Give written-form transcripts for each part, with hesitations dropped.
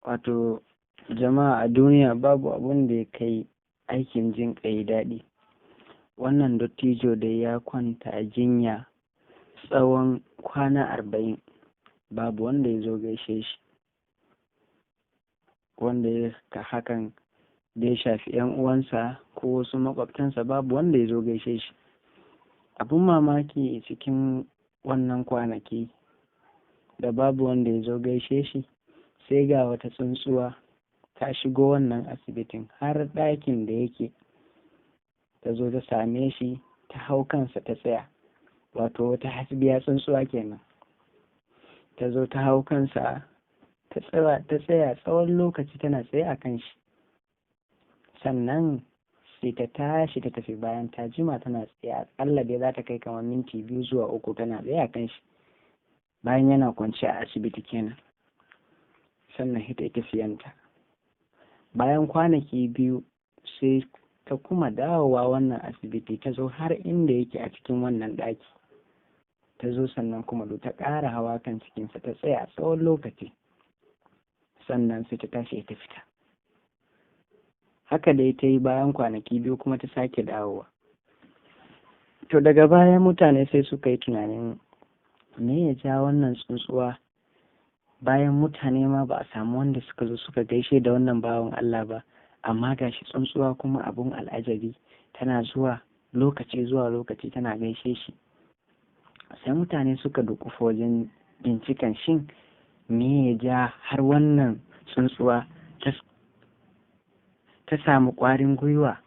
Wato jama'a, a duniya babu abun da ya kai aikin jin ƙai daɗi. Wannan dattijo dai ya kwanta jinya tsawon kwana 40, babu wanda ya zo gaishe shi. Wanda ya hakan da ya shafi 'yan uwansa ko wasu maƙwabtansa, babu wanda ya zo gaishe shi. Abun mamaki, cikin wannan kwanaki da babu wanda ya zo gaishe shi, sai ga wata tsuntsuwa ta shigo wannan asibitin har ɗakin da yake. Ta zo ta same shi, ta hau kansa ta tsaya. Wato wata hasbiya tsuntsuwa kenan. Ta zo ta hau kansa ta tsaya tsawon lokaci tana tsaye a kan shi. Sannan sai ta tashi ta tafi bayan ta jima tana tsaye, aƙalla dai za ta kai kamar minti 2 zuwa 3 tana tsaye a kan shi, bayan yana kwance a asibiti kenan. Sannan ita tafiyanta. Bayan kwanaki 2 sai ta kuma dawowa wannan asibiti, ta zo har inda yake a cikin wannan ɗaki. Ta zo sannan kuma ta ƙara hawa kan cikinsa, ta tsaya tsawon lokaci. Sannan sai ta tashi ta fita. Haka dai ta yi, bayan kwanaki 2 kuma ta sake dawowa. To daga baya mutane sai suka yi tunanin me ya ja wannan tsuntsuwa, bayan mutane ma ba a samu wanda suka zo suka gaishe da wannan bawan Allah ba, amma gashi tsuntsuwa kuma abun al'ajabi tana zuwa lokaci zuwa lokaci tana gaishe shi. Sai mutane suka duƙufa wajen binciken shin me ya ja har wannan tsuntsuwa ta samu ƙwarin gwiwa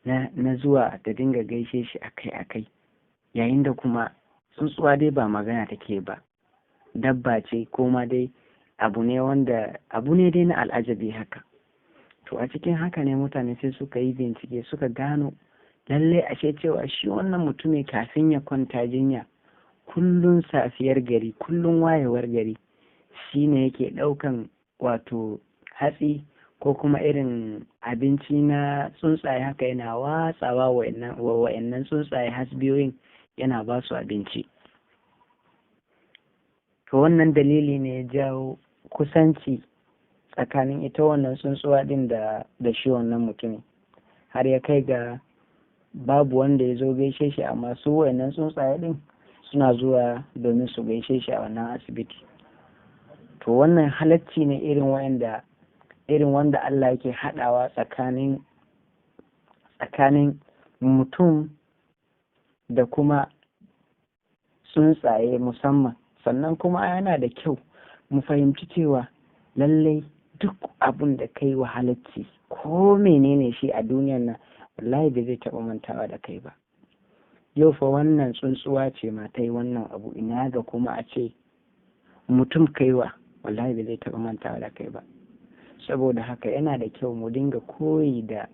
na zuwa ta dinga gaishe shi akai-akai, yayin da kuma tsuntsuwa dai ba magana take ba, dabba ce, ko ma dai abu ne wanda abu ne dai na al'ajabi haka. To a cikin haka ne mutane sai suka yi bincike, suka gano lallai ashe cewa shi wannan mutumi kafin ya kwanta jinya, kullum safiyar gari, kullum wayewar gari, shi ne yake ɗaukan wato hatsi ko kuma irin abinci na tsuntsaye haka, yana watsawa wa wa'annan tsuntsaye hasbiyoyin, yana ba su abinci. To wannan dalili ne ya jawo kusanci tsakanin ita wannan tsuntsuwa ɗin da shi wannan mutumin, har ya kai ga babu wanda ya zo gaishe shi, amma su wa'annan tsuntsaye ɗin suna zuwa domin su gaishe shi a wannan asibiti. To wannan halacci ne irin wa'anda irin wanda Allah yake haɗawa tsakanin mutum da kuma tsuntsaye musamman. Sannan kuma yana da kyau mu fahimci cewa lallai duk abun da kai wa halacci, ko menene shi a duniyan nan, wallahi bai zai taɓa mantawa da kai ba. Yau fa wannan tsuntsuwa ce ma ta yi wannan abu, ina ga kuma a ce mutum kaiwa? Wallahi bai zai taɓa mantawa da kai ba. Saboda haka yana da kyau mu dinga koyi da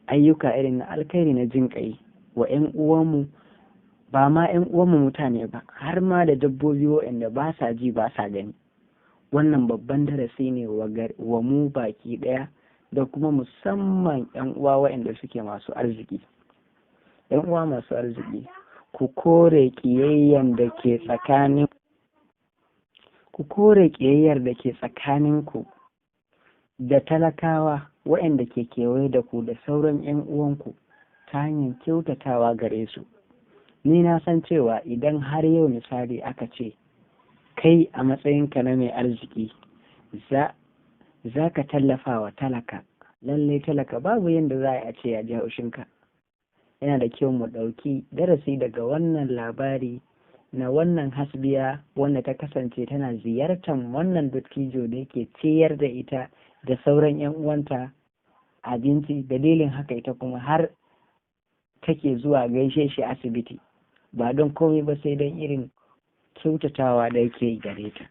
ayyuka irin na alkhairi, na jin ƙai wa 'yan uwanmu, ba ma 'yan uwanmu mutane ba, har ma da dabbobi waɗanda ba sa ji ba sa gani. Wannan babban darasi ne wa mu baki ɗaya, da kuma musamman 'yan uwa waɗanda suke masu arziki. 'Yan uwa masu arziki, ku kore ƙiyayyan da ke tsakanin ku, kore ƙiyayyar da ke tsakaninku da talakawa waɗanda ke kewaye da ku da sauran 'yan uwanku ta hanyar kyautatawa gare su. Ni na san cewa idan har yau misali aka ce kai a matsayinka na mai arziki za ka tallafa wa talaka, lallai talaka babu yadda za a ce ya ji haushinka. Yana da kyau mu ɗauki darasi daga wannan labari na wannan hasbiya wanda ta kasance tana ziyartar wannan dattijo da yake ciyar da ita da sauran 'yan uwanta abinci. Dalilin haka ita kuma har take zuwa gaishe shi asibiti, ba don komai ba sai don irin kyautatawa da yake gare ta.